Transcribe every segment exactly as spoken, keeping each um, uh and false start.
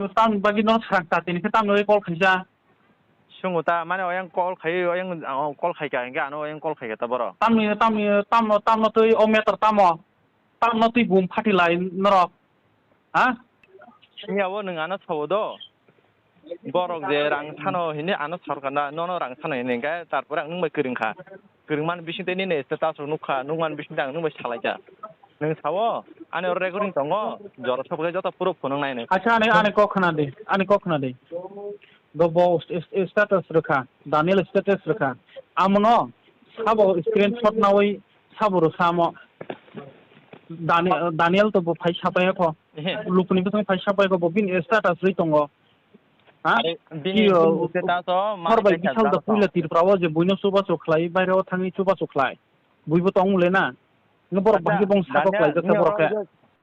Tamni bagwi no srang ta tini khe tamni bagwi call khaisa. Sungo ta, mane oyang call khai, oyang, o, call khai ka, hingke ano oyang call khai ka ta boro. Tamni, tamni, tamno, tamno twi o meter tamo. Tamno twi bum phati lai norok. Ha? Hingke abo nwng ano sawo do. Borok je rang sano hini ano sorkar na, nono rang sano hini hingke, tarpore ang nwng bai kwrwng kha. Kwrwngmani bisingtwi nini status rok nukha, nukmani bisingtwi ang nwng bai salaikha. Nwng sao, ani oro recording tongo, jora sokhe joto proof phunuk nainai. Acha, ani, ani kok khna di, ani kok khna di. Bo, bo st-, st-, status rwkha, Daniel status rwkha. Amono sabo screenshot nawi sabo rwkha amo. Dani-, Daniel to bo phai sapai kho. Ehe. Lukuni bising phai sapai kho, bo bini status rwi tongo. Ha? Are, bini, ki, bini uh, status o ma hor bai khe bisal da jang puila Tripura o je buino chubachu khlai, baire o thangwi chubachu khlai. Buibo tong mole na. Nge borok bahai bong sakok Daniel, khlai jasa borok khe.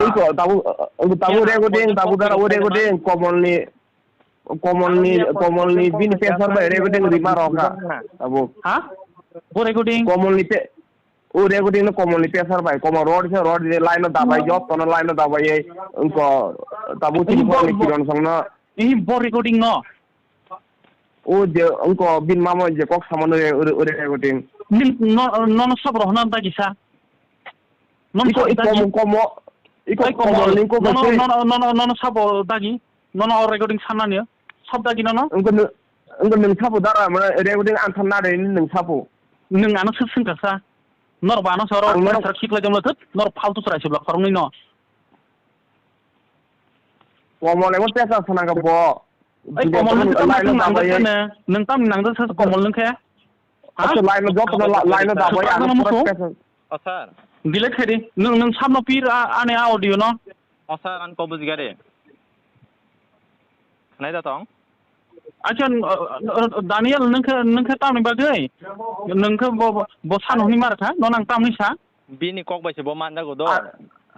Iko, tabu, uh, tabu recording, tabu dara o recording, Komolni, Komolni, Komolni bini pesar bai recording rima rok ha. Tabu. Ha? Bo recording? Komolni pe-, o recording no Komolni pesar bai, Komol road se road je line no dabai, joto no line no dabai, iko, tabu tini bo, Komolni bo, Kiron song no. Ihi bo recording no. O je wngko bini mama je kok samano re, ore, ore, ore, ting. Nin no, no, no, sabo rohna dagi sa. Non iko, sabo iko, dagi. Komo, komo, iko, ai, komo, komo, ning ko nono, bai nono, nono, nono sabo dagi. Nono o recording sanani. Sab dagi nono. Wngko nung, wngko nung sabo dara, mane recording ang thanna re, nung sabo. Nung ano sab sing kasa. Nor ba ano soro, ang nor sar khiklai jamla thut, nor faltu chwrai sibla khoroknwi no. Komo lego tesa sana ka bo. Ai, Komol nwng tam line no nang dabai. Nang tam nang sa Komol nwng khe. Ha? Acha line no joto no line no dabai. Supra ang no musu. O sir. Delete khe di. Nwng, nwng samno pir a, ani a audio no. O sir, ang ko bujigare. Nai da tong. Acha, uh, uh, Daniel nwng khe, nwng khe tamni bagwi? Nwng khe bo, bo, bo sano hwnwi mar kha? No nang tamni sa? Bini kok bai se bo manjago do. Ah.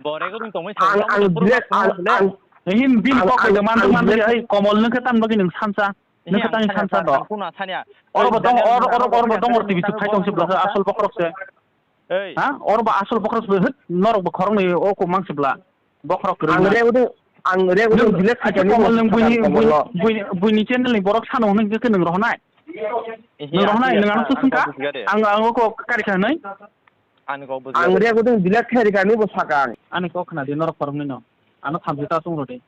Bo recording tongmani ang, ang, ang, ang, ang, him bini kok bai se manjak manjak ai Komol nwng khe tamni bagwi nwng sansa. Nwng khe tani sansa do. Kuno sanya. Oro bo dong, oro, oro, oro bo dong, oro T V se phai tong se bwlasa asol bokhorok se. Ei. Ha? Oro bo asol bokhorok se, hit, norok bo khoroknwi o kok mang se bwla. Bokhorok kwrwng. Ang rego de, ang rego de delete khaikha ni Komol nwng buini, buini, buini channel ni borok sano hwnwi khe nwng rohonai. Nwng rohonai, nwng ano kusung kha. Ang, ang o kok kari kha hwnwi. Ang rego de delete khaikha ni bo sakang. Ani kok khna di norok khoroknwi no. Ano thamchi ta chung rodi.